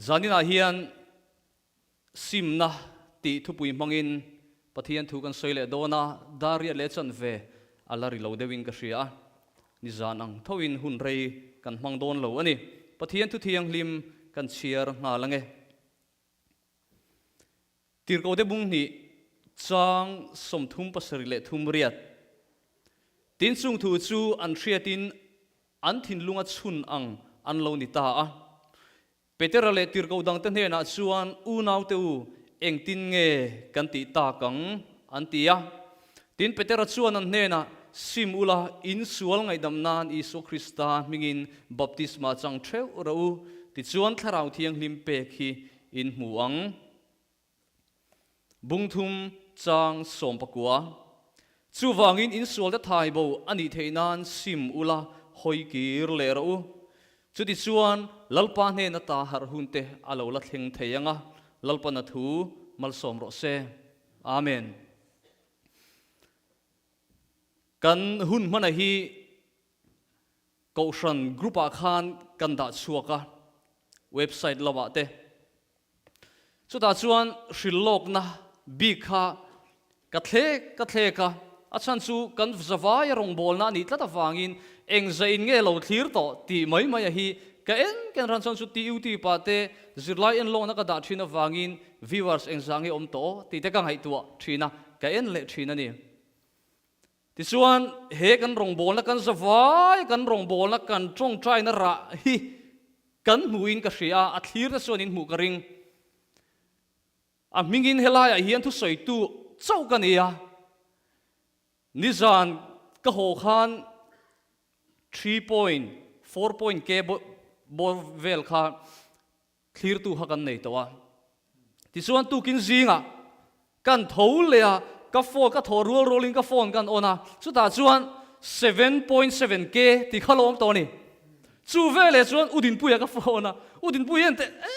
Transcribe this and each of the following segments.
Zaninah hian simna tih thupui hmangin Pathian thu kan sawi leh dawn a, dar riat leh chanve a la ri lo deuhin ka hria a, nizan ang thoin hun rei kan hmang dawn lo a ni. Pathian thu thianghlim kan chhiar nghal ange. Tirhkohte bung hnih chang 33 riat. Tin chung thu chu an hriatin an thinlunga chhun ang an lo ni ta a. Petera leh tirhkoh dangte hnenah chuan, Unaute u, engtin nge kan tih tak ang? an ti a. Tin Petera chuan an hnenah, Sim ula, in sual ngaihdam nan Isua Krista hmingin baptisma chang theuh rawh u, tichuan Thlarau Thianghlim pek hi in hmu ang. Bungthum chang 19. Chuvangin in sualte thai bo a nih theih nan sim ula hawi kir leh rawh u. Chutichuan Lalpa hnen ata harh hunte a lo la thleng thei ang a, Lalpana thu malsawm rawh se. Amen. Kan hun hmana hi Kohhran group ah khan kan dah chhuak a, website lamah te. Chutah chuan hrilhlawkna bik kha ka thlek ka thlek a, a chhan chu kan zavaia rawngbawlna a nih tlat avangin eng zain nge lo thlir tawh tih mai mai a hi ka en ken ran chuan chu TUT pah te zirlai enlawkna ka dah thin avangin viewers eng zah nge awm tawh tih te ka ngaihtuah thin a, ka en leh thin a ni. Tichuan, he kan rawngbawlna kan zavai, kan rawngbawlna kan tawngtaina rah hi kan hmuhin ka hria a, a thlir te chuan in hmuh ka ring. A hmingin helaiah hian thusawitu chauh ka ni a, nizan ka haw khan 3.4 point K bawr vel kha Thlirtu kha kan nei tawh a. Tichuan tukin zingah kan tho leh a, ka phone ka thaw rual rualin ka phone kan on a, chutah chuan 7.7 K tih kha lo awm tawh a ni. Chu veleh chuan U Dinpuia ka phone a, U Dinpui hian teh e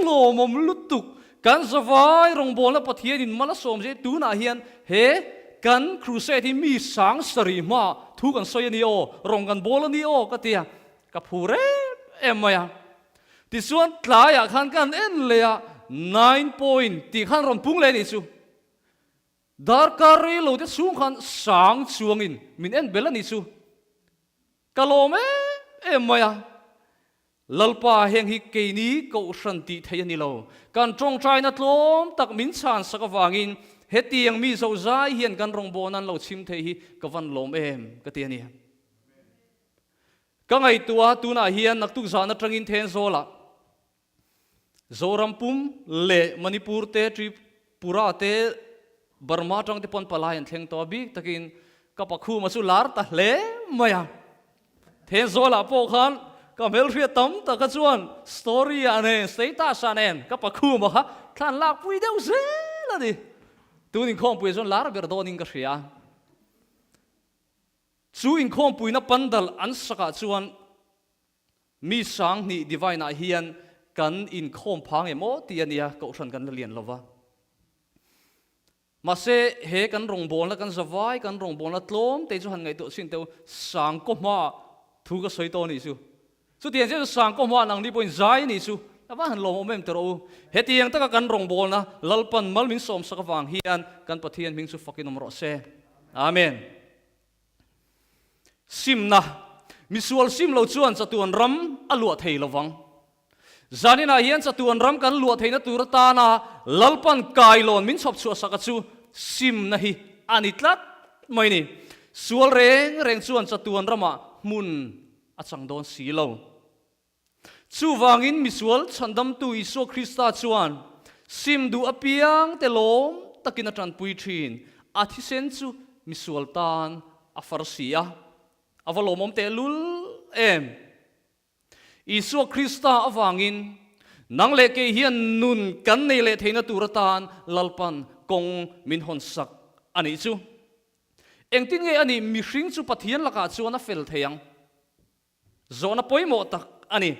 lawmawm lutuk, kan zavai rawngbawlna Pathianin mal a sawm zia tunah hian he kan crusade hi mi sang sarih hmaah thu kan sawi a ni aw, rawng kan bawl a ni aw ka ti a, ka phu rem em mai a. Tichuan tlaiah khan kan en leh a, nine point tih khan rawn pung leh a nih chu. Darkar rei lo te chhung khan sang chuangin min en bel a nih chu. Ka lawm em em mai a, Lalpa heng hi keini kohhran tih theih a ni lo. Kan tawngtaina tlawm tak min chhan sak avangin hetiang mi zozai hian kan rawngbawlna an lo chhim thei hi ka van lawm em ka ti a ni. Ka ngaihtuah tunah hian naktuk zan atangin Thenzawlah Zoram pum leh Manipur te, Tripura te, Burma atang te pawn palai an thleng tawh a, bik takin ka pakhuma chu lar ta hle mai a. Thenzawlah pawh khan ka hmelhriat tam taka chuan story ah nen, status ah nen ka pakhuma kha thlan lakpui deuh zel a ni. Tun inkhawmpui chuan lar ber dawnin ka hria. Chu inkhawmpuina pandal an sakah chuan mi 2000 divine-ah hian kan inkhawm phang em aw tih a nia, kohhran kan la lian lo va. Mahse, he kan rawngbawlna, kan zavai kan rawngbawlna tlawm te chu han ngaihtuah chhin teh u, sang kaw hmaah thu ka sawi tawh a nih chu. Chutiang chiah chu sang kaw hmaah nangni pawhin zai a nih chu, a va han lawmawm em teh rawh u. Hetiang taka kan rawngbawlna Lalpan mal min sawmsak avang hian kan Pathian hming chu fakin awm rawh se. Amen. Simna, Misual sim lo chuan chatuan ram a luah thei lo vang. Zaninah hian chatuan ram kan luah theihna tur atana Lalpan kailawn min chhawp chhuah saka chu simna hi a ni tlat mai ni. Sual reng reng chuan chatuan ramah hmun a chang dawn si lo. Chuvangin misual chhandamtu Isua Krista chuan sim duh apiang te lawm takin a tanpui thin. A thisen chu misual tan a far si a, a va lawmawm tehlul em! Isua Krista avangin nang leh kei hian nun kan nei leh theihna tur atan Lalpan kawng min hawnsak a nih chu. Engtin nge a nih mihring chu Pathian lakah chuan a fel thei ang? Zawhna pawimawh tak a ni.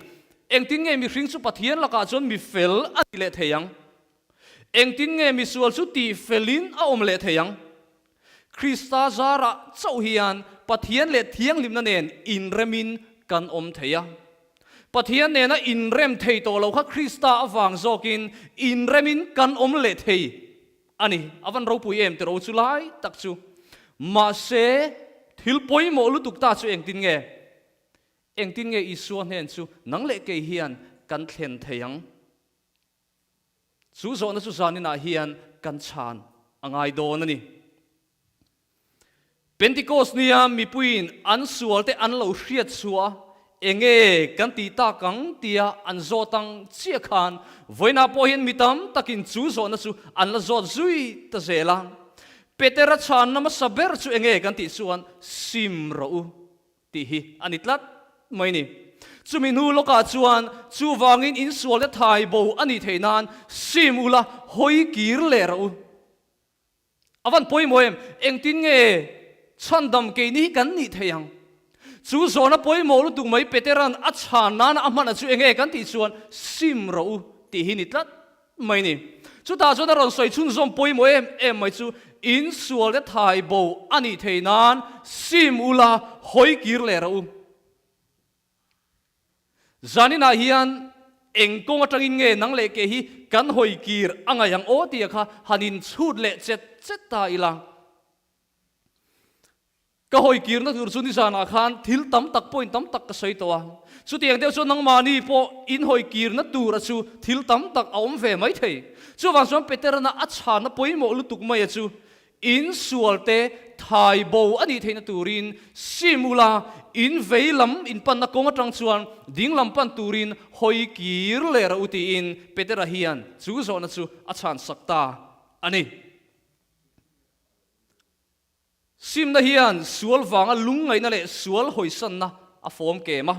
Engtin nge mihring chu Pathian lakah chuan mi fel a ni leh thei ang? Engtin nge misual chu tih felin a awm leh thei ang? Krista zarah chauh hian Pathian leh thianghlimna nen inremin kan awm thei a. Pathian nena inrem thei tawh lo kha Krista avang zawkin inremin kan awm leh thei a ni. A van ropui em tiro chu lai tak chu. Mahse, thil pawimawh lutuk ta chu engtin nge? Engtin nge Isua hnen chu nang leh kei hian kan thlen thei ang? Chu zawhna chu zaninah hian kan chhan a ngai dawn a ni. Pentecost nia mipuiin an sualte an lo hriat chhuah enge kan tih tak ang tia an zawt ang chiah khan vawiinah pawh hian mi tam takin chu zawhna chu an la zawt zui ta zel a. Petera chhanna hmasa ber chu enge kan tih chuan sim rawh u tih hi a ni tlat mai ni. Chumi hnu lawkah chuan chuvangin insualte thai bo a nih theih nan sim ula hawi kir leh rawh u. A van pawimawh em? Engtin nge chhandam keini hi kan nih thei ang? Chu zawhna pawimawh lutuk mai Petera'n a chhan nana a hman a chu enge kan tih chuan sim rawh u tih hi ni tlat mai ni. Chutah chuan a rawn sawi chhunzawm pawimawh em em mai chu insualte thai bo a nih thei nan sim ula hawi kir leh rawh u. Zaninah hian eng kawng atangin nge nang leh ke hi kan hawi kir a ngaih ang aw tia kha han inchhut leh chet chet ta ila. Ka hawi kirna tur chu nizanah khan thil tam tak point tam tak ka sawi tawh a. Chutiang deuh chuan nangmahni pawh in hawi kirna tura chu thil tam tak a awm ve mai thei. Chuvang chuan Peterana a chhanna pawimawh lutuk maia chu In sualte thai bo a nih theihna turin sim ula, in vei lam in panna kawng atang chuan ding lam pan turin hawi kir leh rawh u tiin Petera hian chu zawhna chu a chhansak ta a ni. Simna hian sual vanga lungngaihna leh sual hawisanna a fawm kem a.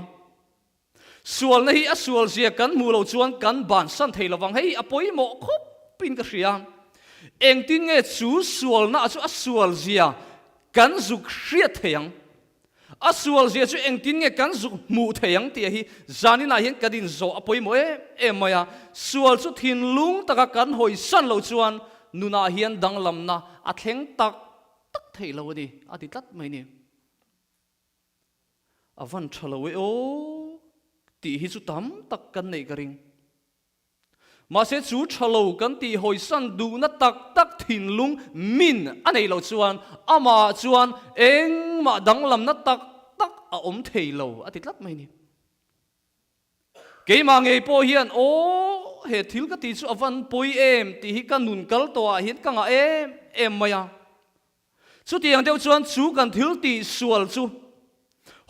Sualna hi a sualzia kan hmuh loh chuan kan bansan thei lovang, hei a pawimawh khawpin ka hria. Engtin nge chu sualna chu a sualzia kan zuk hriat thei ang? A sualzia chu engtin nge kan zuk hmuh thei ang tih hi zaninah hian kan inzawh a pawimawh em em mai a. Sual chu thinlung taka kan hawisan loh chuan nunah hian danglamna a thleng tak tak thei lo a ni, a ti tlat mai ni. A van tha lo e aw tih hi chu tam tak kan neih ka ring. Mahse chu tha lo kan tih hawisan duhna tak tak thinlung min a neih loh chuan amah chuan engmah danglamna tak tak a awm thei lo a ti tlat mai ni. Keimah ngei pawh hian aw he thil ka tih chu a van pawi em tih hi ka nun kal tawhah hian ka ngah em em mai a. Chutiang deuh chuan chu kan thil tih sual chu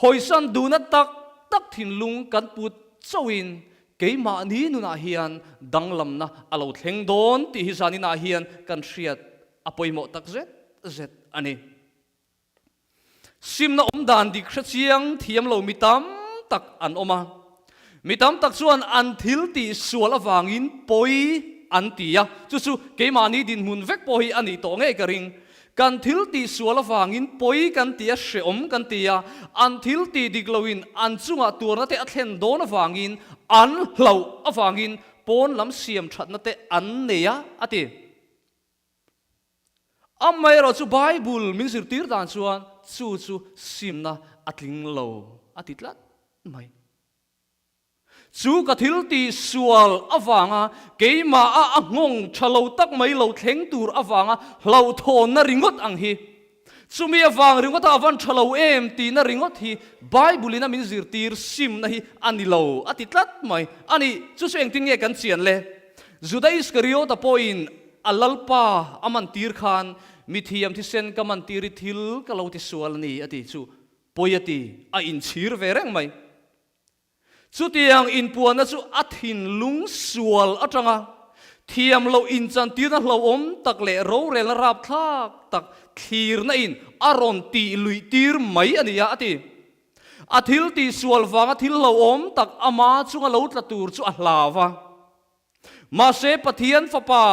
hawisan duhna tak tak thinlung kan put chauhin keimahni nunah hian danglamna a lo thleng dawn tih hi zaninah hian kan hriat a pawimawh tak zet zet a ni. Simna awm dan dik hre chiang thiam lo mi tam tak an awm a. Mi tam tak chuan an thil tih sual avangin pawi an ti a, chu chu keimahni dinhmun vek pawh hi a nih tawh ngei ka ring. Kan thil tih sual avangin pawi kan ti a, hrehawm kan ti a, an thil tih dik loin an chungah tuarna te a thlen dawn avangin an hlauh avangin pawn lam siam thatna te an nei a, a ti. Amaherawh chu Bible min zirtir dan chuan chu chu simna a tling lo a ti tlat mai. Chu ka thil tih sual avanga keimaha a nghawng tha lo tak mai lo thleng tur avanga hlauhthawnna ringawt ang hi, chumi avang ringawta a van tha lo em tihna ringawt hi Bible in a min zirtir simna hi a ni lo a ti tlat mai. A nih, chu chu engtin nge kan chian le? Juda Iskariota pawhin A Lalpa a mantir khan mithiam thisen ka mantir i thil ka lo ti sual a ni a ti chu pawi a ti, a inchhir ve reng mai. Chutiang inpuanna chu a thinlung sual atanga thiam loh inchantirna hlauhawm tak leh rorelna rapthlak tak thlirna in a rawn tih luih tir mai a ni a, a ti. A thil tih sual vanga thil hlauhawm tak ama chunga lo tla tur chu a hlau a. Mahse, Pathian Fapa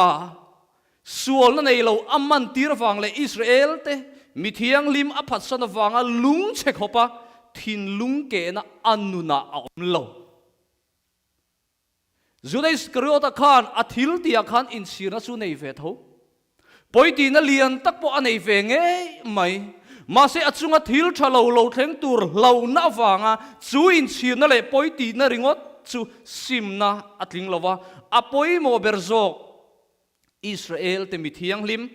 sualna nei lo a mantir avang leh Israelte mi thianghlim a phatsan avanga lungchhe khawpa thinlung kehna a nunah a awm lo. Juda Iskariota khan a thil tihah khan inchhirna chu nei ve tho. Pawitihna lian tak pawh a nei ve ngei mai. Mahse a chunga thil tha lo lo thleng tur hlauhna avanga chu inchhirna leh pawi tihna ringawt chu simna a tling lo va, a pawimawh ber zawk Israel te mi thianghlim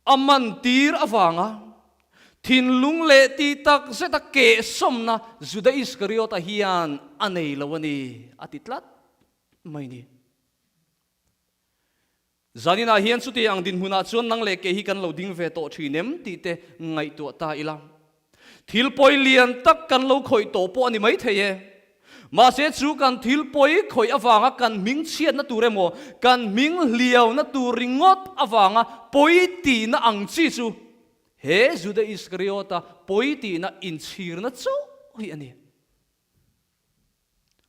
a man tir avanga thinlung leh tih tak zeta kehsawmna Juda Iskariota hian a nei lo a ni a ti tlat mai ni. Zaninah hian chuti ang dinhmunah chuan nang leh kei hi kan lo ding ve tawh thin em tih te ngaihtuah ta ila. Thil pawi lian tak kan lo khawih tawh pawh a ni maithei e. Mahse chu kan thil pawi khawih avanga kan hming chhiatna tur emaw kan hming hliauna tur ringawt avanga pawi tihna ang chi chu he Juda Iskariota pawi tihna inchhirna chauh hi a ni.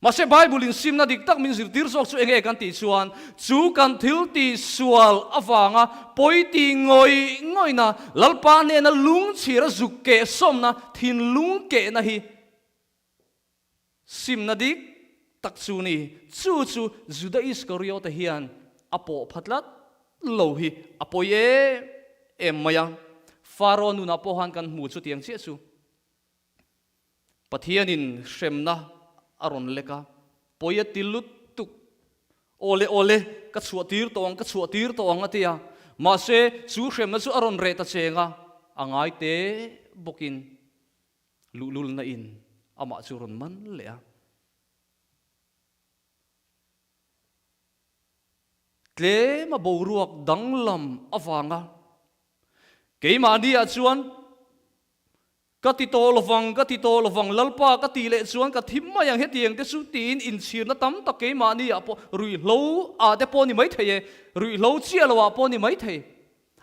Mahse, Bible-in simna dik tak min zirtir zawk chu enge kan tih chuan, chu kan thil tih sual avanga pawi tih ngawih ngawihna, Lalpa hnena lungchhira zuk keh sawmna, thinlung kehna hi simna dik tak chu ni. Chu chu Juda Iskariota hian a pawh pha tlat lo hi a pawi em em mai a. Faro nunah pawh khan kan hmu chutiang chiah chu. Pathianin hremna a rawn lek a, pawi a ti lutuk. Awle awle, ka chhuah tir tawh ang, ka chhuah tir tawh ang a ti a. Mahse, chu hremna chu a rawn reh ta cheng a, a ngai te bawkin luhlulna in amah chu rawn man leh a. Tlema boruak danglam avanga keimahni-ah chuan ka ti tawh lovang, ka ti tawh lovang, Lalpa ka tih leh chuan ka thim mai ang hetiang te chu tiin inchhirna tam tak keimahni-ah pawh ruihhlo ah te pawh ni maithei e, ruihhlo chiah lo ah pawh ni maithei.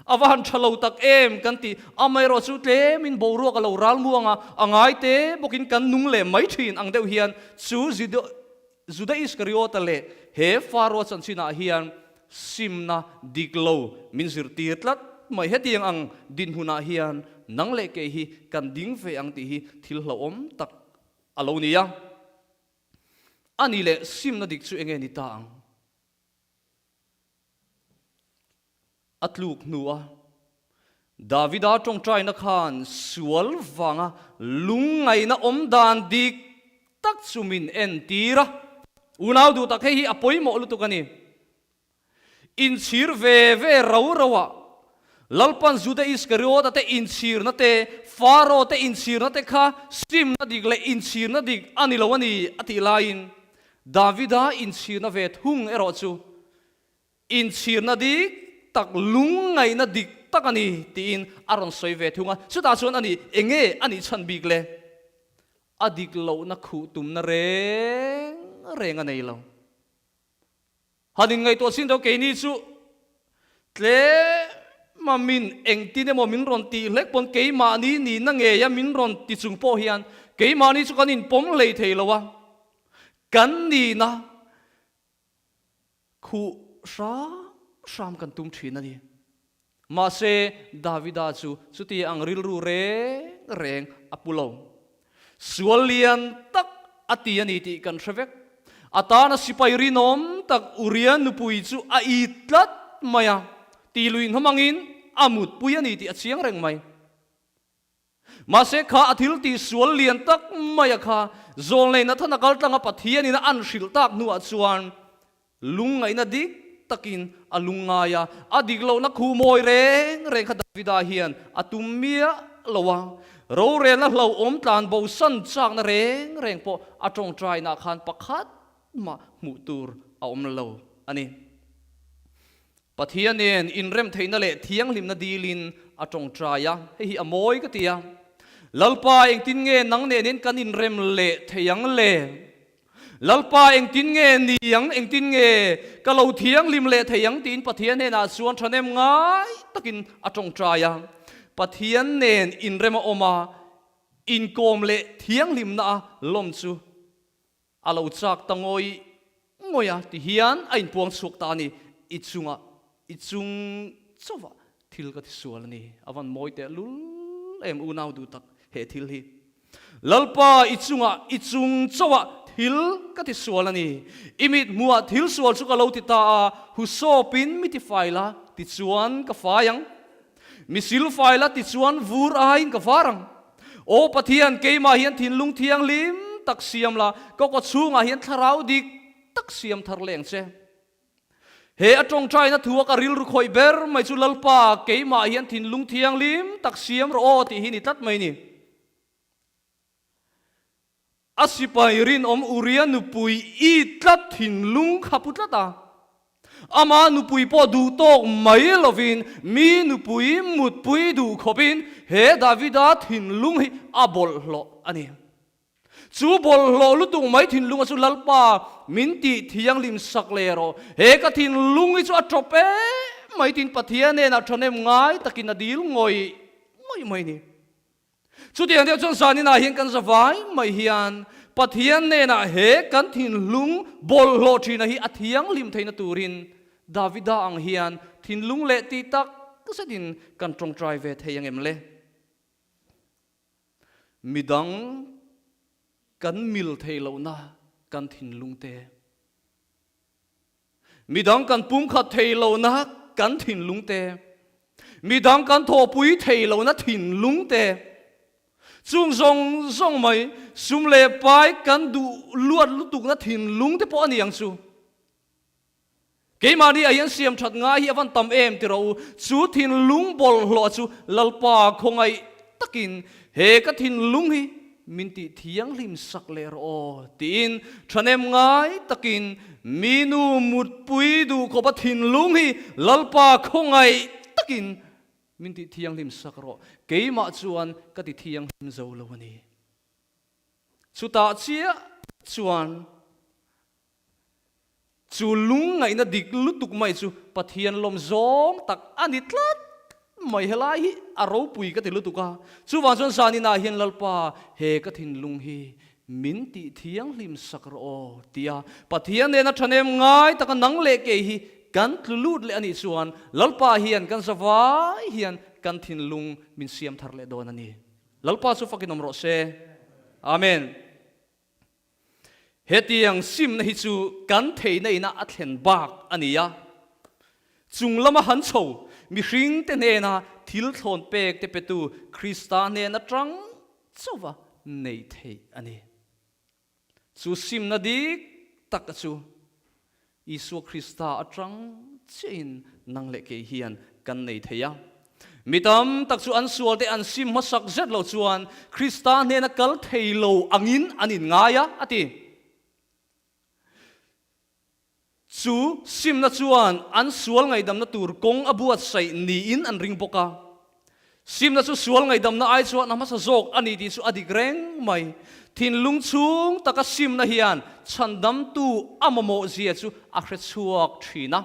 A va han tha lo tak em kan ti, amaherawh chu tlemin boruak a lo ral muang a, a ngai te bawkin kan nung leh mai thin ang deuh hian chu Juda Iskariota leh he Faro chanchinah hian simna dik lo min zirtir tlat mai. Hetiang ang dinhmunah hian nang leh kei hi kan ding ve ang tih hi thil hlauhawm tak a lo ni a. A nih leh simna dik chu enge ni ta ang? A tluk hnua Davida tawngtaina khan sual vanga lungngaihna awm dan dik tak chu min entir a. Unau duh tak hei hi a pawimawh lutuk a ni. Inchhir ve ve ro ro ah Lalpan Juda Iskariota te inchhirna te, Faro te inchhirna te kha simna dik leh inchhirna dik a ni lo a ni a tih laiin Davida inchhirna ve thung erawh chu Inchhirna dik tak, lungngaihna dik tak a ni tiin a rawn sawi ve thung a. Chutah chuan a ni, enge a nih chhan bik le? A dik lohna khuh tumna reng reng a nei lo. Han inngaihtuah chin deuh keini chu tlema min engtin emaw min rawn tih hlek pawn keimahni nihna ngeia min rawn ti chung pawh hian keimahni chu kan inpawm hlei thei lo a, kan nihna Khuh hram hram kan tum thin a ni. Mahse, Davida chu chuti ang rilru reng reng a pu lo. Sual lian tak a ti a ni tih kan hre vek. A tana sipai rinawm tak Uria nupui chu a it tlat mai a, ti lui hnawm angin a mutpui a ni tih a chiang reng mai. Mahse kha a thil tih sual lian tak maia kha Zawlnei Nathana kal tlanga Pathianin a an hrilh tak hnuah chuan lungngaihna dik takin a lungngai a, a dik lohna khuh mawi reng reng kha Davida hian a tum miah lo a, rorelna hlauhawm tlan bosan chakna reng reng pawh a tawngtainah khan pakhat mah hmuh tur a awm lo a ni. Pathianin inrem theihna leh thianghlimna dilin a tawngtai a, hei hi a mawi ka ti a. Lalpa engtin nge nang nenin kan inrem leh thei ang le? Lalpa engtin nge ni ang, engtin nge ka lo thianghlim leh thei ang tiin Pathian hnenah chuan thahnem ngai takin a tawngtai a. Pathian nen inrem a awm a, inkawm leh thianghlimna a lawm chu A lo chak ta ngawih ngawih a, ti hian a inpuang chhuak ta a ni, I chungah, i chung chauhah thil ka ti sual a ni. A van mawi teh lul em unau duh tak he thil hi. Lalpa, i chungah, i chung chauhah thil ka ti sual a ni. I mit hmuhah thil sual chu ka lo ti ta a, hu sawpin mi ti fai la, tichuan ka fai ang. Mi silfai la tichuan vur aiin ka var ang. Aw Pathian, keimah hian thinlung thianghlim tak siam la, ka kawchhungah hian thlarau dik tak siam thar leng che. He a tawngtaina thu a ka rilru khawih ber mai chu Lalpa, keimah hian thinlung thianghlim tak siam rawh aw tih hi ni tlat mai ni. A sipai rinawm Uria nupui i tlat thinlung kha pu tlat a. Ama nupui pawh duh tawk mai lovin mi nupui mutpui duh khawpin he Davida thinlung hi a bawlhhlawh a ni. Chu bawlhhlawh lutuk mai thinlunga chu Lalpa min tih thianghlim sak leh rawh. He ka thinlung hi chu a tawp em mai tiin Pathian hnenah thahnem ngai takin a dil ngawih ngawih mai a ni. Chutiang deuh chuan zaninah hian kan zavai mai hian Pathian hnenah he kan thinlung bawlhhlawh thina hi a thianghlim theihna turin Davida ang hian thinlung leh tih tak zetin kan tawngtai ve thei ang em le? Midang kan mil theih lohna kan thinlung te, Midang kan pumkhat thei lohna kan thinlung te, midang kan thawhpui thei lohna thinlung te, chung zawng zawng mai sum leh pai kan duh luat lutukna thinlung te pawh a ni ang chu. Keimahni ah hian siam that ngai hi a van tam em ti rawh u, chu thinlung bawlhhlawh chu Lalpa khawngaih takin he ka thinlung hi Min tih thianghlim sak leh rawh aw, tiin thahnem ngai takin mi nu mutpui duh khawp a thinlung hi Lalpa khawngaih takin min tih thianghlim sak rawh, keimah chuan ka ti thianghlim zo lo a ni. Chutah chiah chuan Chu lungngaihna dik lutuk mai chu Pathian lawm zawng tak a ni tlat mai. Helai hi a ropui ka ti lutuk a, chuvang chuan zaninah hian Lalpa he ka thinlung hi min tih thianghlim sak rawh aw tia Pathian nena thahnem ngai taka nang leh kei hi kan tlu lut leh a nih chuan Lalpa hian kan zavai hian kan thinlung min siam thar leh dawn a ni. Lalpa chu fakin awm rawh se. Amen. Hetiang simna hi chu kan theihna ina a thlen bak a ni a, chung lama han chho mihringte hnena thil thlawn pek te petu Krista hnen atang chauha neih theih a ni. Chu simna dik tak chu Isua Krista atang chiahin nang leh kei hian kan nei thei a. Mi tam tak chu an sualte an sim hmasak zet lo chuan Krista hnena kal thei lo angin an inngai a, a ti. Chu simna chuan an sual ngaihdamna tur kawng a buatsaih niin an ring bawk a. Simna chu sual ngaihdamna ai chuan a hmasa zawk a ni tih chu a dik reng mai. Thinlung chhung taka simna hian chhandamtu a mamawh zia chu a hre chhuak thin a.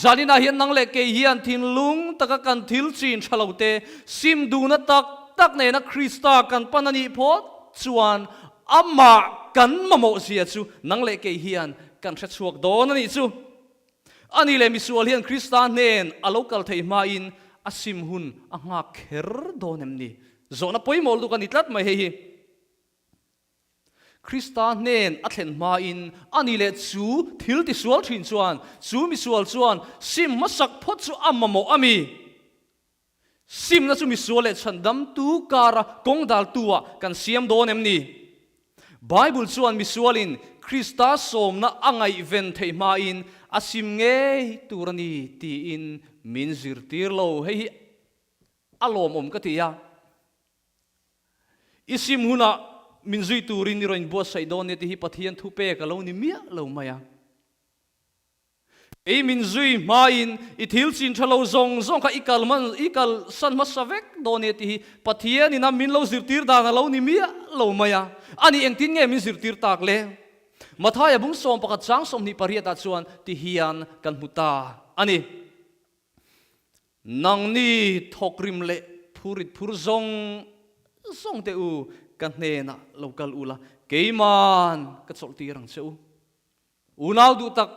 Zaninah hian nang leh kei hian thinlung taka kan thil chin tha lo te sim duhna tak tak nena Krista kan pan a nih phawt chuan amah kan mamawh zia chu nang leh kei hian kan hre chhuak dawn a nih chu. A ni leh misual hian Krista hnen a lo kal theih hmain a sim hun a nghak kher dawn em ni? Zawhna pawimawh lutuk a ni tlat mai hei hi. Krista hnen a thlen hmain a ni leh chu thil tisual thin chuan chu misual chuan sim hmasak phawt chu a mamawh a mi? Simna chu misual leh chhandamtu kara kawng daltu-ah kan siam dawn em ni? Bible chuan misualin Krista sawmna a ngaihven theih hmain a sim ngei tur a ni tiin min zirtir lo. Hei hi a lawmawm ka ti a. I sim hunah min zui turin i rawn inbuatsaih dawn nia tih hi Pathian thupek a lo ni miah lo mai a. Kei min zui hmain i thil chin tha lo zawng zawng kha i kal hman, i kal san hmasa vek dawn e tih hi Pathianin a min lo zirtir dan a lo ni miah lo mai a. Ani engtin nge min zirtir tak le? Mathaia bung 11 chang 28 ah chuan ti hian kan hmu ta a ni. Nangni thawkrim leh phurit phur zawng zawng te u ka hnenah lo kal ula, keiman ka chawlhtir ang che u. Unau duh tak,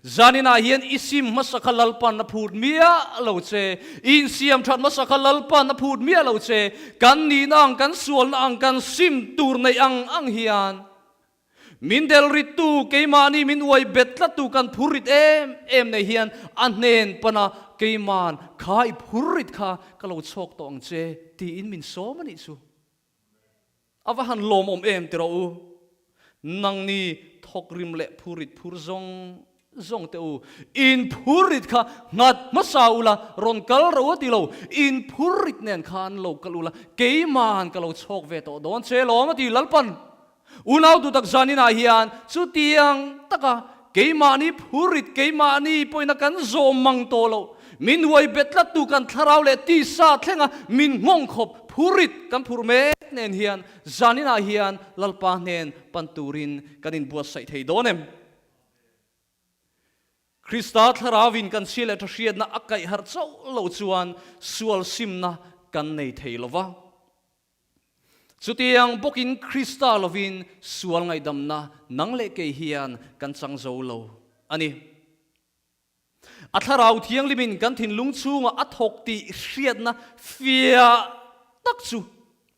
zaninah hian i sim hmasa kha Lalpan a phut miah lo che, i insiam that hmasa kha Lalpan a phut miah lo che, kan nihna ang, kan sualna ang, kan sim tur neih ang ang hian. Min del rittu, keimahni min uai bet tlattu kan phur rit em em nei hian a hnen pana keiman kha i phur rit kha ka lo chhawk tawh ang che tiin min sawm a nih chu. A va han lawmawm em ti rawh u. Nangni thawkrim leh phur rit phur zawng zawng teh u. In phur rit kha nghat hmasa ula rawn kal ro a ti lo. In phur rit nen khan lo kal ula keiman ka lo chhawk ve tawh dawn che lawm a ti Lalpan. Unau duhtak zaninah hian chutiang taka keimahni phurit, keimahni pawhina kan zawm mang tawh loh, min huai bet tlattu kan thlarau leh tisa thlenga min nghawng khawp phurit kan phurh mek nen hian zaninah hian Lalpa hnen pan turin kan inbuatsaih thei dawn em? Krista thlarauin kan chhia leh tha hriatna a kaih harh chauh loh chuan sual simna kan nei thei lo va. Chutiang bawkin Krista lovin sual ngaihdamna nang leh kei hian kan chang zo lo a ni. A Thlarau Thianghlimin kan thinlung chhungah a thawk tih hriatna fiah tak chu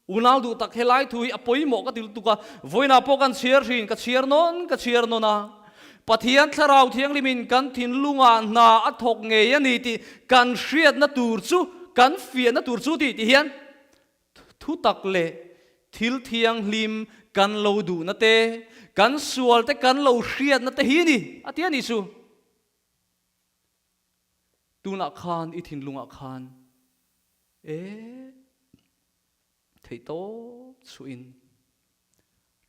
unau duh tak helai thu hi a pawimawh ka ti lutuk a, vawiinah pawh kan chhiar hrin, ka chhiar nawn, ka chhiar nawn a. Pathian Thlarau Thianghlimin kan thinlungah hna a thawk ngei a ni tih kan hriatna tur chu, kan fiahna tur chu tih tih hian Thu tak leh thil thianghlim kan lo duhna te, kan sual te kan lo hriatna te hi ni, a ti a nih chu. Tunah khan i thinlungah khan e theih tawp chhuahin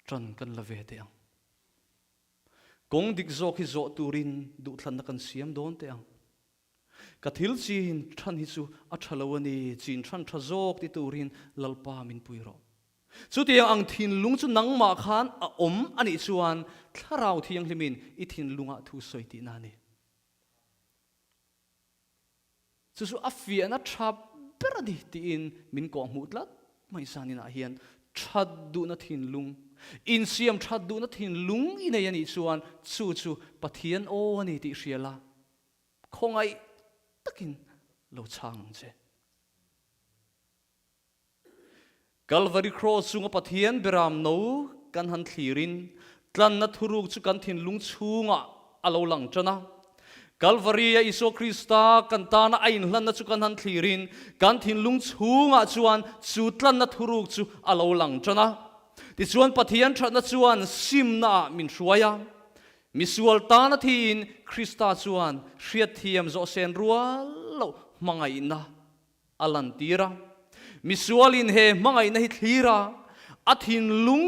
ṭan kan la ve teh ang. Kawng dik zawk hi zawh turin duhthlanna kan siam dawn teh ang. Ka thil chin than hi chu a tha lo a ni, chin than tha zawk ti turin Lalpa min pui rawh. Chutiang ang thinlung chu nangmah khan a awm a nih chuan Thlarau Thianghlimin i thinlungah thu sawi tihna a ni. Chu chu a fiahna tha ber a ni tiin min kawhhmuh tlat mai zaninah hian that duhna thinlung, insiam that duhna thinlung i nei a nih chuan chu chu Pathian aw a ni tih hria la, Khawngaih takin lo chhang ang che. Kalvari Cross chunga Pathian beram no kan han thlirin tlanna thuruk chu kan thinlung chhungah a lo lang tan a. Kalvari-a Isua Krista kan tana a inhlanna chu kan han thlirin kan thinlung chhungah chuan chu tlanna thuruk chu a lo lang tan a. Tichuan Pathian thatna chuan simnaah min hruai a. Misual tana thiin Krista chuan hriatthiam zawhsen rual loh hmangaihna a lantir a. Misualin he hmangaihna hi thlir a, a thinlung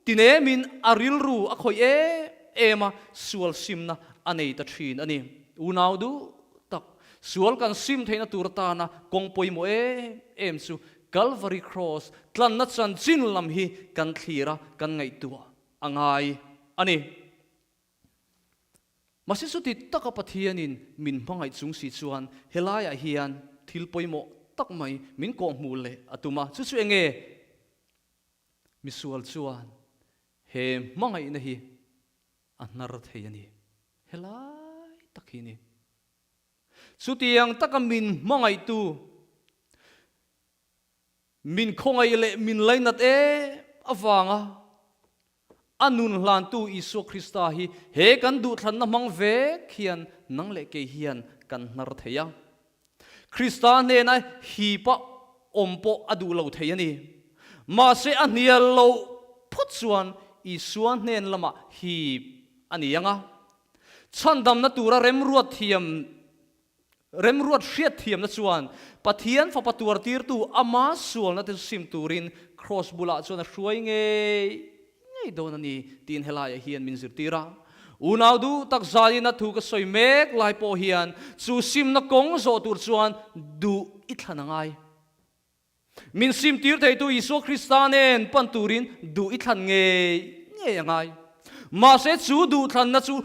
tinemin a rilru a khawih em em a, sual simna a nei ta thin a ni. Unau duh tak, sual kan sim theihna tur atana kawng pawimawh em em chu Kalvari Kraws tlanna chanchin lam hi kan thlir a, kan ngaihtuah a ngai a ni. Mahse chuti taka Pathianin min hmangaih chung si chuan helaiah hian thil pawimawh tak mai min kawhhmuh leh a tum a, chu chu eng nge? Misual chuan he hmangaihna hi a hnar thei a ni. Helai tak hi a ni. Chutiang taka min hmangaihtu, Min khawngaih leh min lainat em avanga a nun hlantu Isua Krista hi he kan duhthlanna hmang vek hian nang leh kei hian kan hnar thei a. Krista hnena hipa awm pawh a duh lo thei a ni. Mahse a hnial loh phawt chuan Isua hnen lamah hip a ni ang a. Chhandamna tura remruat thiam Remruat hriatthiamna chuan Pathian Fapa tuartirtu ama sualna te chu sim turin Kraws bulah chuan a hruai ngei ngei dawn a ni tiin helaiah hian min zirtir a. Unau duh tak zanin a thu ka sawi mek lai pawh hian chu simna kawng zawh tur chuan duh i thlan a ngai. Min simtir theitu Isua Krista nen pan turin duh i thlan ngei ngei a ngai. Mahse chu duhthlanna chu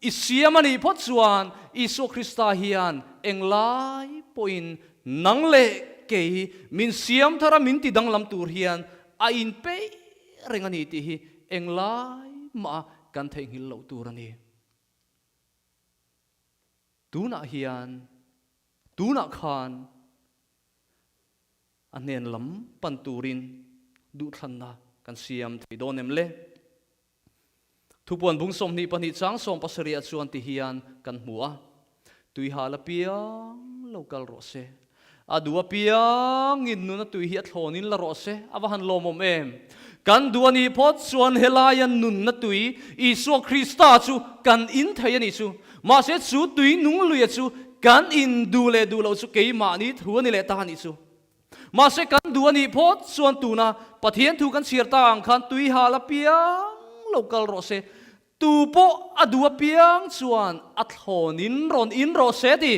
i siam a nih phawt chuan Isua Krista hian englai pawhin nang leh kei min siam thar a min ti danglam tur hian a inpeih reng a ni tih hi englai mah kan theihnghilh loh tur a ni. Tunah hian, tunah khan A hnen lam pan turin duhthlanna kan siam thei dawn em le? Thupuan bung 22 chang 17 ah chuan ti hian kan hmu a, Tuihal apiang lo kal rawh se. A duh apiangin nuna tui hi a thlawnin la rawh se, a va han lawmawm em! Kan duh a nih phawt chuan helaia nunna tui, Isua Krista chu kan in thei a nih chu. Mahse chu tui nung luia chu kan in duh leh duh loh chu keimahni thu a ni leh ta a nih chu. Mahse kan duh a nih phawt chuan tuna Pathian thu kan chhiar ta ang khan tui hal apiang lo kal rawh se, tu pawh a duh apiang chuan a thlawnin rawn in rawh se ti.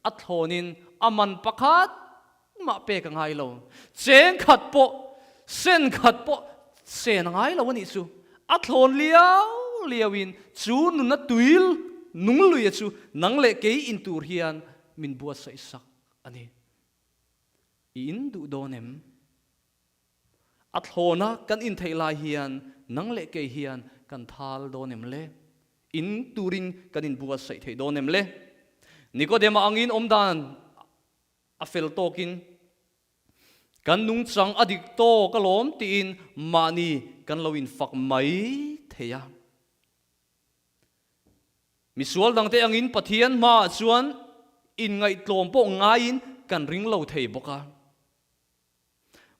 A thlawnin a man pakhat mah pek a ngai lo. Cheng khat pawh, sen khat pawh sen a ngai lo a nih chu. A thlawn liau liauin chu nuna tuil nung luia chu nang leh kei in tur hian min buatsaih sak a ni. I in duh dawn em? A thlawna kan intheih lai hian nang leh kei hian kan thal dawn em le? In turin kan inbuatsaih thei dawn em le? Nikodema angin awmdan a fel tawkin kan nungchang a dik tawk alawm tiin mahni kan lo infak mai thei a. Misual dangte angin Pathian hmaah chuan inngaihtlawm pawh ngaiin kan ring lo thei bawk a.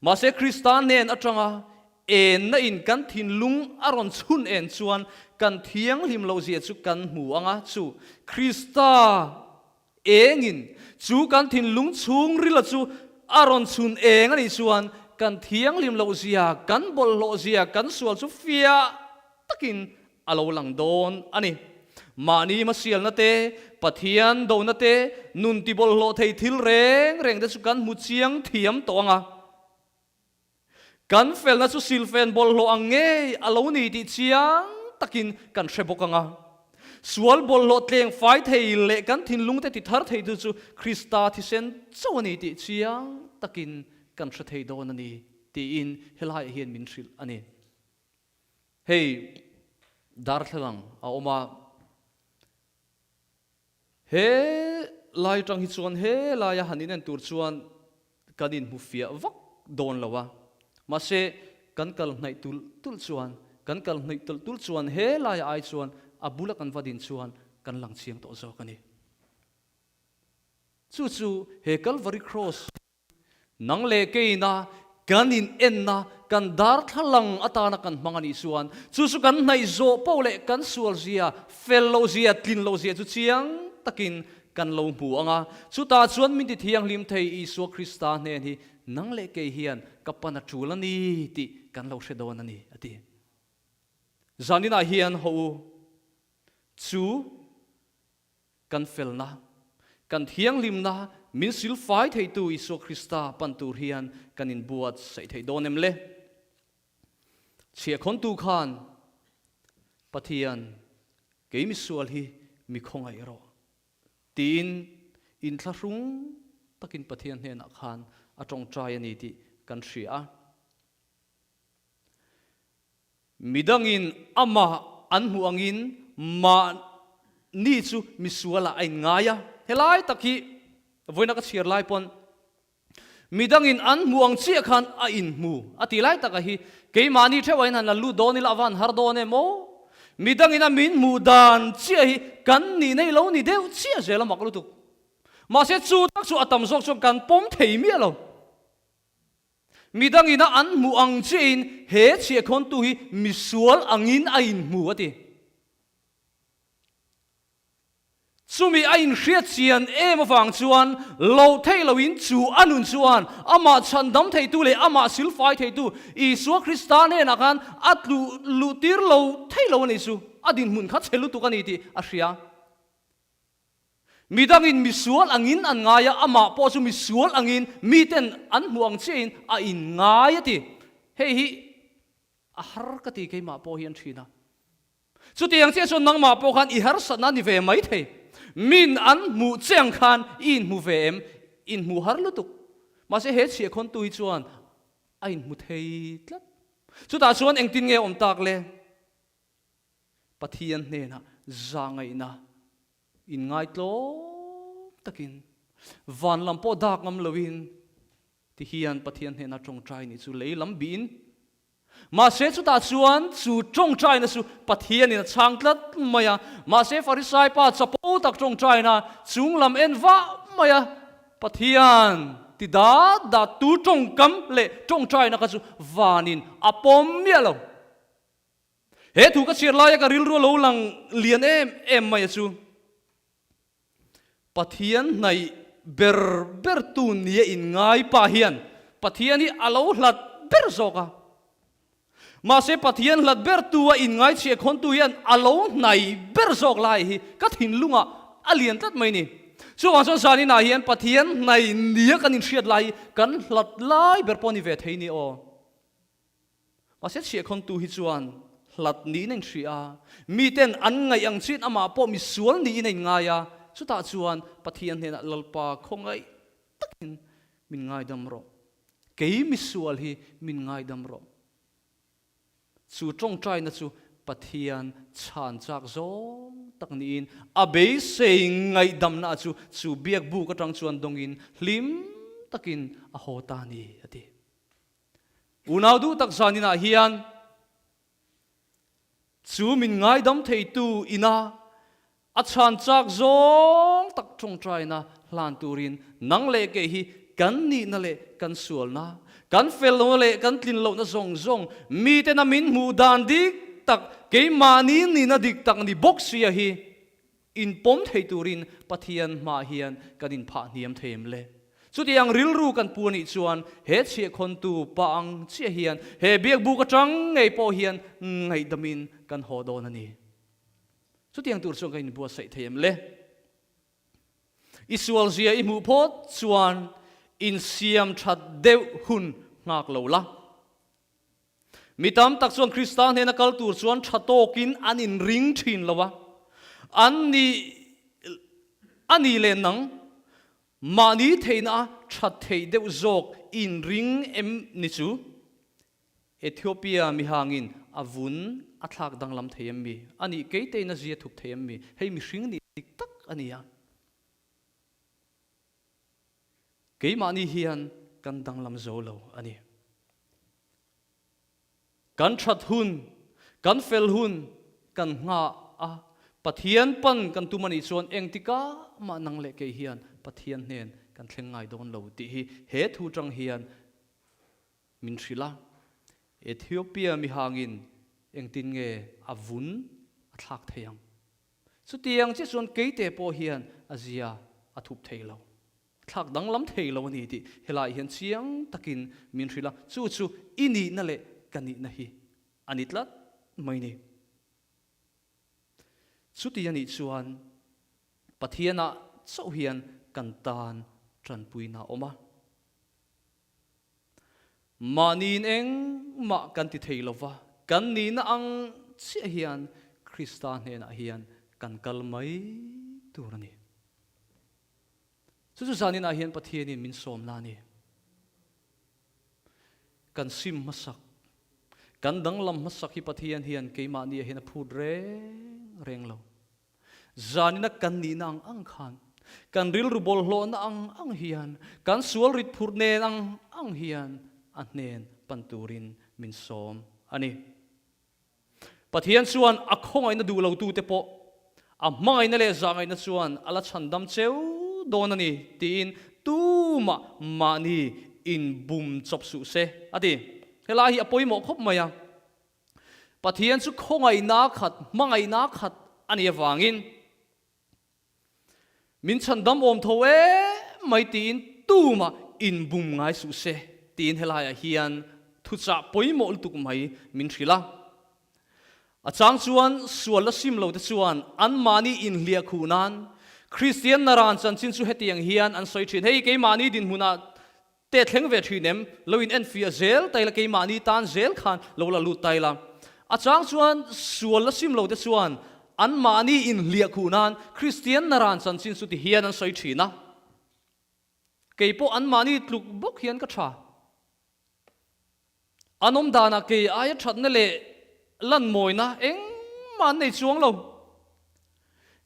Mahse Krista hnen atanga enna in kan thinlung a rawn chhun en chuan kan thianghlim loh zia chu kan hmu ang a, chu Krista engin chu kan thinlung chhungrila chu a rawn chhun eng a nih chuan kan thianghlim loh zia, kan bawlhhlawh zia, kan sual chu fiah takin a lo lang dawn a ni. Mahni hmasialna te, Pathian dona te, nun tibawlhhlawh thei thil reng reng te chu kan hmu chiang thiam tawh ang a. Kan felna chu silfen bawlhhlawh ang ngei a lo ni tih chiang takin kan hre bawk ang a. Sual bawlhhlawh tleng fai thei leh kan thinlung te tithar theitu chu Krista thisen chauh a ni tih chiang takin kan hre thei dawn a ni tiin helaiah hian min hrilh a ni. Hei darthlalang a awm a, he lai tang hi chuan he laia han inen tur chuan kan inhmu fiah vak dawn lo a, mahse kan kal hnaih tulh tulh chuan kan kal hnaih tulh tulh chuan he laia ai chuan a bula kan va din chuan kan lang chiang tawh zawk a ni. Chu chu he Calvary Cross Nang leh keina kan in enna, kan darthlalang atana kan hmang a nih chuan chu chu kan hnaih zawh poh leh kan sual zia, fel loh zia, tlin loh zia chu chiang takin kan lo hmu ang a. Chutah chuan min ti thianghlim thei Isua Krista hnen hi nang leh kei hian ka pan a tul a ni tih kan lo hre dawn a ni, a ti. Zaninah hian haw u chu. Kan felna, kan thianghlimna min silfai theitu Isua Krista pan tur hian kan inbuatsaih thei dawn em le? Chhiahkhawntu khan, Pathian, kei misual hi mi khawngaih rawh, tiin inthlahrung takin Pathian hnenah khan a tawngtai a ni tih kan hria a. Midangin amah an hmuh angin mahni chu misualah a inngai a. Helai tak hi vawiina ka chhiar lai pawn midangin an hmuh ang chiah khan a inhmu a ti lai taka hi keimahni theuh ahin han la lut dawn ila a va han har dawn em aw. Midangin a min hmuh dan chiah hi kan nih nei lo ni deuh chiah zel a mak lutuk. Mahse chu tak chu a tam zawk chuan kan pawm thei miah lo. Midangin a an hmuh ang chiahin he chhiahkhawntu hi misual angin a inhmu a ti. Chumi a inhriat chian em avang chuan loh theih loin chu a nun chuan amah chhandam theitu leh amah silfai theitu Isua Krista hnenah khan a tluh luhtir lo theih lo a ni chu. A dinhmun kha chhe lutuk a ni tih a hria. Midangin misual angin an ngai a, amah pawh chu misual angin miten an hmuh ang chiahin a inngai a ti. Hei hi a har ka ti keimah pawh hi an thin a. Chutiang chiah chuan nangmah pawh khan i harsatna a ni ve mai thei. Min an hmuh che ang khan i inhmu ve em? Inhmuh har lutuk. Mahse he chhiahkhawntu hi chuan a inhmu thei tlat. Chutah chuan engtin nge awm tak le? Pathian hnenah zahngaihna inngaitlawm takin van lam pawh dak ngam loin ti hian Pathian hnena tawngtai nih chu lei lam bihin. Mahse chutah chuan chu tawngtaina chu Pathianin a chhang tlat mai a. Mahse Farisai pa chapo tak tawngtaina chung lam en vah mai a, Pathian ti dat dat tu tawngkam leh tawngtaina kha chu vanin a pawm miah lo. He thu ka chhiar laia ka rilru a lo lang lian em em mai a chu. Pathian hnaih ber ber tu nia inngai pa hian Pathian hi a lo hlat ber zawk a. Mahse Pathian hlat ber tu a inngai chhiahkhawntu hian a lo hnaih ber zawk lai hi ka thinlungah a lian tlat mai ni. Chuvang chuan zaninah hian Pathian hnaih nia kan inhriat lai hi kan hlat lai ber pawh a ni ve thei ni aw. Mahse chhiahkhawntu hi chuan hlat niin a inhria a, miten an ngaih ang chiin amah pawh misual niin a inngai a, chutah chuan Pathian hnenah Lalpa khawngaih takin min ngaidam rawh, kei misual hi min ngaidam rawh. Chu tawngtaina chu Pathian chhan chak zawng tak niin a beisei ngaihdamna chu chu biakbuk atang chuan dawngin hlim takin a haw ta a ni, a ti. Unau duh tak zaninah hian chu min ngaidam theitu ina a chhan chak zawng tak tawngtaina hlan turin nang leh kei hi kan nihna leh kan sualna, kan fel lohna leh kan tlin lohna zawng zawng mitena min hmuh dan dik tak, keimahni nihna dik tak ni bawk sia hi Inpawm thei turin Pathian hmaah hian kan inphah hniam thei em le? Chutiang rilru kan pu anih chuan he chhiahkhawntu pa ang chiah hian he biakbuk atang ngei pawh hian ngaihdamin kan haw dawn a ni. Chutiang tur chuan kan inbuatsaih thei em le? I sualzia i hmuh phawt chuan insiam that deuh hun nghak lo la. Mi tam tak chuan Krista hnena kal tur chuan tha tawkin an inring thin lo a, an ni a ni leh nang mahni theihna a that theih deuh zawk inring em ni chu? Ethiopia mihangin a vun a thlak danglam thei em mi? A nih keitein a zia thup thei em mi? Hei mihring nih dik tak a ni a. Keimahni hian kan danglam zo lo a ni. Kan that hun, kan fel hun kan nghah a, Pathian pan kan tum a nih chuan engtika mah nang leh kei hian Pathian hnen kan thleng ngai dawn lo tih hi he thu tang hian min hrilh a. Ethiopia mihangin engtin nge a vun a thlak thei ang? Chutiang chiah chuan keite pawh hian a zia a thup thei lo, a thlak danglam thei lo a ni tih helaiah hian chiang takin min hrilh a, chu chu i nihna leh ka nihna hi a ni tlat mai ni. Chuti a nih chuan Pathianah chauh hian kan tan tanpuina a awm a. Mahniin engmah kan ti thei lo va, kan nihna ang chiah hian Krista hnenah hian kan kal mai tur a ni. Chu chu zaninah hian Pathianin min sawmna a ni. Kan sim hmasak, kan danglam hmasak hi Pathian hian keimahniah hian a phut reng reng lo. Zanina kan nihna ang ang khan, kan rilru bawlhhlawhna ang ang hian, kan sual rit phurh nen ang ang hian a hnen pan turin min sawm a ni. Pathian chuan a khawngaihna duh lotute pawh a hmangaihna leh zahngaihna chuan a la chhandam cheu dawn a ni tiin tumah mahni inbum chawp suh se a ti. Helai hi a pawimawh khawp mai a. Pathian chu khawngaihna khat, hmangaihna khat a nih avangin min chhandam awm tho em mai tiin tumah inbum ngai suh se tiin helaiah hian thuchah pawimawh lutuk mai min hrilh a. A chang chuan sual la sim lo te chuan anmahni inhliah khuh nan Kristian naran chanchin chu hetiang hian an sawi thin, Hei keimahni dinhmunah Te thleng ve thin em? Lo in enfiah zel ta ila, keimahni tan zel khan lo la lut ta ila. A chang chuan sual la sim lo te chuan anmahni inhliah khuh nan Kristian naran chanchin chu ti hian an sawi thin a. Kei pawh anmahni tluk bawk hian ka tha. An awm danah kei aia thatna leh lanmawina engmah an nei chuang lo.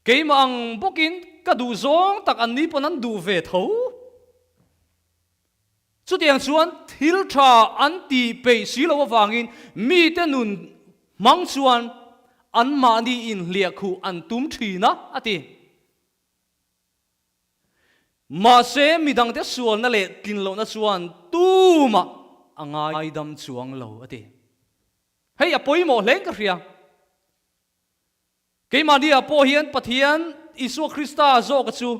Keimah ang bawkin ka duh zawng tak an ni pawn an duh ve tho. Chutiang chuan thil tha an tih peih si loh avangin mite nun hmang chuan anmahni inhliahkhuh an tum thin a, a ti. Mahse midangte sualna leh tlin lohna chuan tumah a ngaidam chuang lo, a ti. Hei a pawimawh hlein ka hria. Keimahni ah pawh hian Pathian Isua Krista zawka chu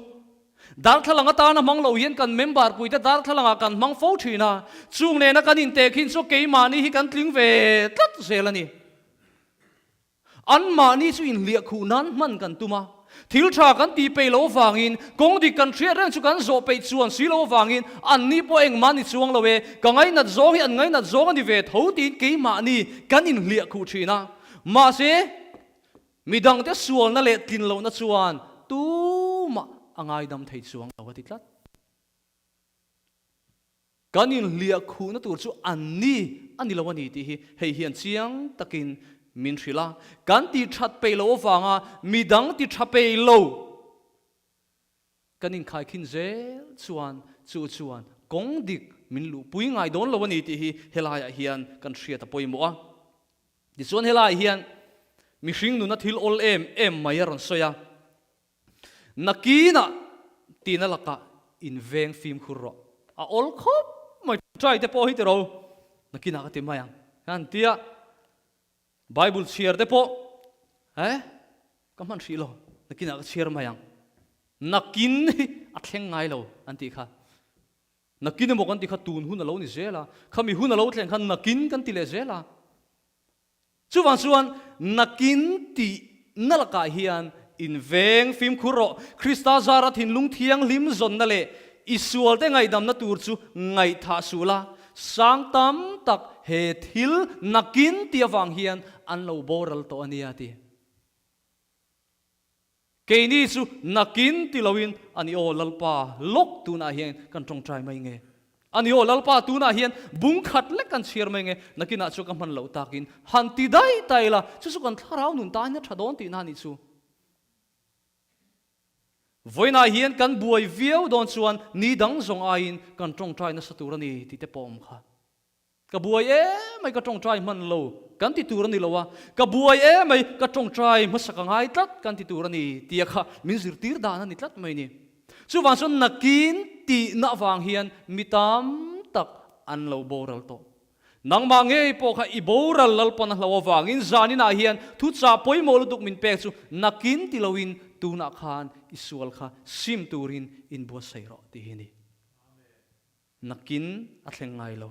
darthlalang atana hmang lo hian kan member puite darthlalang ah kan hmang fo thin a, chung nena kan intehkhin chu keimahni hi kan tling ve tlat zel a ni. Anmahni chu inhliahkhuh nan hman kan tum a, thil tha kan tih peih loh avangin, kawng dik kan hriat reng chu kan zawh peih chuan si loh avangin anni pawh engmah ni chuang lo e, ka ngainat zawng hi an ngainat zawng a ni ve tho tiin keimahni kan inhliahkhuh thin a. Mahse, midangte sualna leh tlin lohna chuan tumah a ngaidam thei chuang lo a ti tlat. Kan inhliah khuhna tur chu an ni a ni lo a ni tih hi hei hian chiang takin min hrilh a. Kan ti that peih loh avanga midang ti tha peih lo Kan inkhaikhin zel chuan chu chuan kawng dik min luhpui ngai dawn lo a ni tih hi helaiah hian kan hriat a pawimawh a. Tichuan helaiah hian mihring nuna thil awl em em mai a rawn sawi a, Nakinah tina lakah inveng fimkhur rawh. A awl khawp mai, try te pawh hi tiro, nakinah ka ti mai ang, han ti a. Bible chhiar te pawh eh ka hman hrih lo, nakinah ka chhiar mai ang. Nakin hi a thleng ngai lo an tih kha. Nakin emaw kan tih kha tun hun a lo ni zel a, khami hun a lo thleng khan nakin kan ti leh zel a. Chuvang chuan nakin tih na lakah hian inveng fimkhur rawh. Krista zara thinlung thianghlim zawnna leh i sualte ngaihdamna tur chu ngaihthah suh la, Sang tam tak he thil nakin ti avang hian an lo boral tawh a nia ti. Keini chu nakin ti loin a ni aw Lalpa lawk tunah hian kan tawngtai mai nge? A ni aw Lalpa tunah hian bung khat lek kan chhiar mai nge? Nakinah chu ka hman loh takin han ti daih ta ila, chu chu kan thlarau nun tan hian a tha dawn tihna a nih chu. Vawiinah hian kan buai viau dawn chuan ni dang zawng aiin kan tawngtai nasa tur a ni tih te pawh awm kha. Ka buai em mai ka tawngtai hman lo kan ti tur a ni lo a, ka buai em mai ka tawngtai hmasa ka ngai tlat kan ti tur a ni tia kha min zirtir dan a ni tlat mai ni. Chuvang chuan nakin tihna avang hian mi tam tak an lo boral tawh. Nangmah ngei pawh kha i boral Lalpan a hlo avangin zaninah hian thuchah pawimawh lutuk min pek chu nakin ti loin tunah khan i sual kha sim turin inbuatsaih rawh tih hi a ni. Nakin a thleng ngai lo.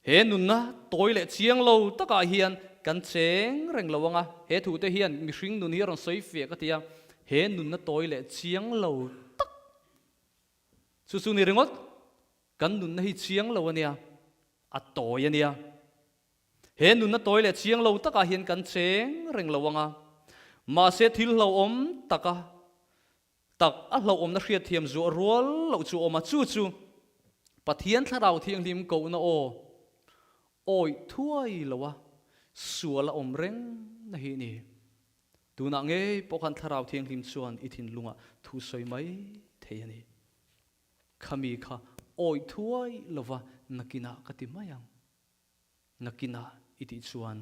He nunna tawi leh chiang lo takah hian kan cheng reng lo anga he thute hian mihring nun hi a rawn sawi fiah ka ti a, he nunna tawi leh chiang lo tak Chu chu ni ringawt, kan nunna hi chiang lo a nia, a tawi a nia. He nunna tawi leh chiang lo takah hian kan cheng reng lo ang a, mahse thil hlauhawm taka tak a hlauhawmna hriatthiam zuah rual loh chu a awm a, chu chu Pathian Thlarau Thianghlim kohna aw awih thuai lo a, sual a awm reng na hi a ni. Tunah ngei pawh khan Thlarau Thianghlim chuan i thinlungah thu sawi mai thei a ni. Khami kha awih thuai lova nakinah ka ti mai ang. Nakinah i tih chuan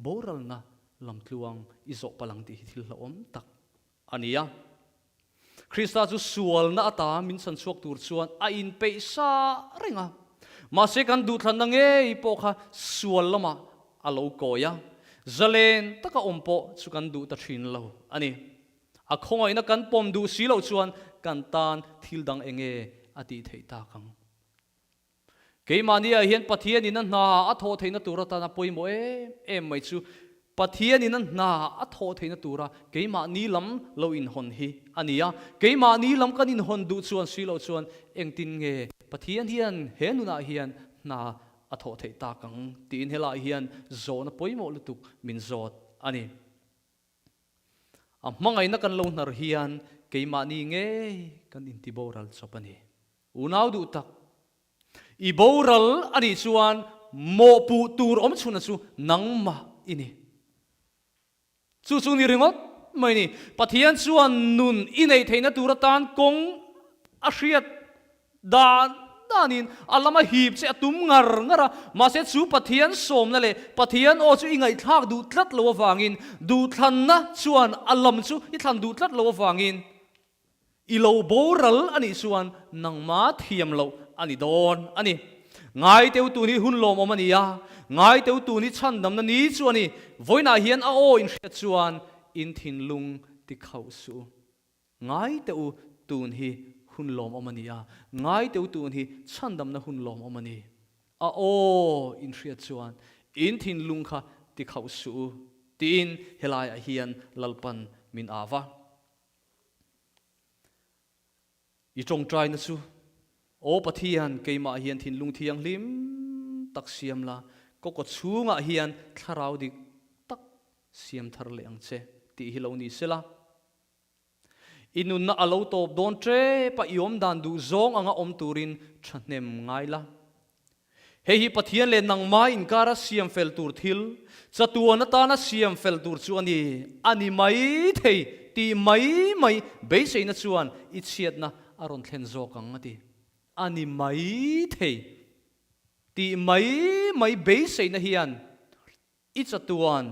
boralna lamtluang i zawh palh ang tih hi thil hlauhawm tak a ni a. Krista chu sualna ata min chhanchhuak tur chuan a inpeih sa reng a. Mahse kan duhthlanna ngei pawh kha sual lamah a lo kawi a, zalen taka awm pawh chu kan duh ta thin lo a ni. A khawngaihna kan pawm duh si loh chuan kan tan thil dang eng nge a tih theih tak ang? Keimahniah hian Pathianin a hna a thawh theihna tur atana pawimawh em em mai chu Pathianin a hna a thawh theihna tura keimahni lam lo inhawn hi a ni a. Keimahni lam kan inhawn duh chuan si loh chuan engtin nge Pathian hian he nunah hian hna a thawh theih tak ang tiin helaiah hian zawhna pawimawh lutuk min zawt a ni. A hmangaihna kan lo hnar hian keimahni ngei kan intiboral chawp a ni. Unau duh tak, i boral a nih chuan mawhpuh tur awm chhunna chu nangmah i ni. Chu chu ni ringawt mai ni. Pathian chuan nun i neih theihna tur atan kawng a hriat. Dan danin a lama hip che a tum ngar ngar a, mahse chu Pathian sawmna leh Pathian aw chu i ngaihthlak duh tlat lo avangin, duhthlanna chuan a lam chu i thlan duh tlat lo avangin i lo boral a nih chuan nangma thiam loh a ni dawn a ni. Ngaiteu tun hi hun lawmawm a ni a, ngaiteu tun hi chhandamna ni chu a ni. Vawiinah hian a aw inhriat chuan in thinlung tikhauh suh u. Ngai teh u, tun hi hun lawmawm a ni a, ngai teh u tun hi chhandamna hun lawmawm a ni. A aw in hriat chuan in thinlung kha ti khauh suh u, tiin helaiah hian Lalpan min au va. I tawngtaina chu, Aw Pathian, keimah hian thinlung thianghlim tak siam la, ka kaw chhungah hian thlarau dik tak siam thar leh ang che, tih hi lo ni sela. I nunna a lo tawp dawn tep a, i awm dan duh zawng anga awm turin thahnem ngai la. Hei hi Pathian leh nangmah inkara siam fel tur thil, chatuan atana siam fel tur chu a ni, a ni mai thei tih mai mai beiseina chuan i chhiatna a rawn thlen zawk ang a ti. A ni mai thei tih mai mai beiseina hian I chatuan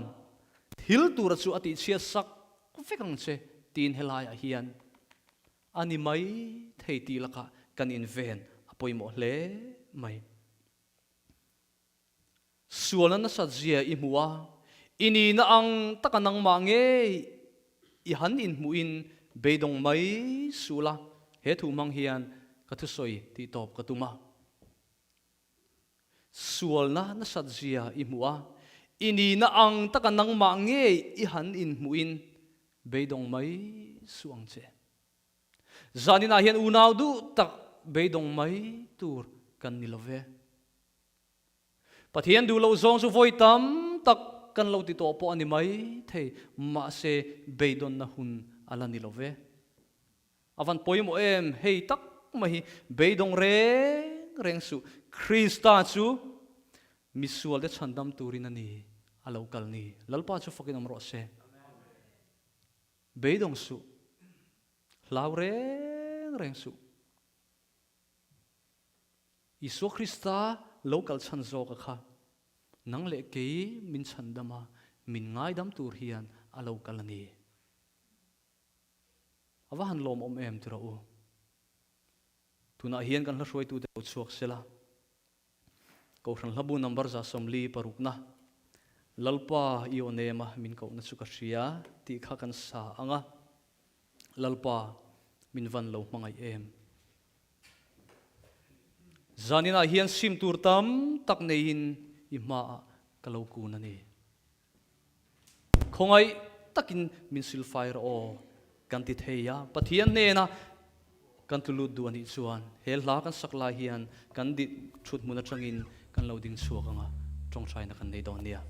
thil tura chu a tihchhiat sak vek ang che tiin helaiah hian a ni mai thei tih lakah kan inven a pawimawh hle mai. Sualna nasat zia i hmu a, i nihna ang taka nangmah ngei i han inhmuhin beidawng mai suh la, he thu hmang hian ka thusawi tih tawp ka tum a. Sualna nasat zia i hmuh a, i nihna ang taka nangmah ngei i han inhmuhin beidawng mai suh ang che. Zaninah hian unau duh tak beidawng mai tur kan ni lo ve. Pathian duh loh zawng chu vawi tam tak kan lo ti tawh pawh a ni mai thei, mahse beidawnna hun a la ni lo ve. A van pawimawh em? Hei tak mai hi beidawng reng reng suh. Krista chu misualte chhandam turin a ni, a lo kal ni. Lalpa chu fakin awm rawh se. Beidawng suh. Hlau reng reng suh. Isua Krista lo kal chhan zawk a kha. Nang leh kei min chhandam a, min ngaidam tur hian a lo kal a ni. A va han lawmawm em ti rawh u. Tunah hian kan hla hruaitute lo chhuak sela. Kohhran hlabu number 46na Lalpa i aw nema min kohna chu ka hria tih kha kan sa ang a. Lalpa min van lo hmangaih em. Zaninah hian sim tur tam tak neiin i hmaah ka lo kun a ni. Khawngaih takin min silfai rawh aw kan ti thei a, Pathian hnena kan tlu lut duh a nih chuan he hla kan sak lai hian kan dit thut hmun atangin kan lo ding chhuak ang a, tawngtaina kan nei dawn nia.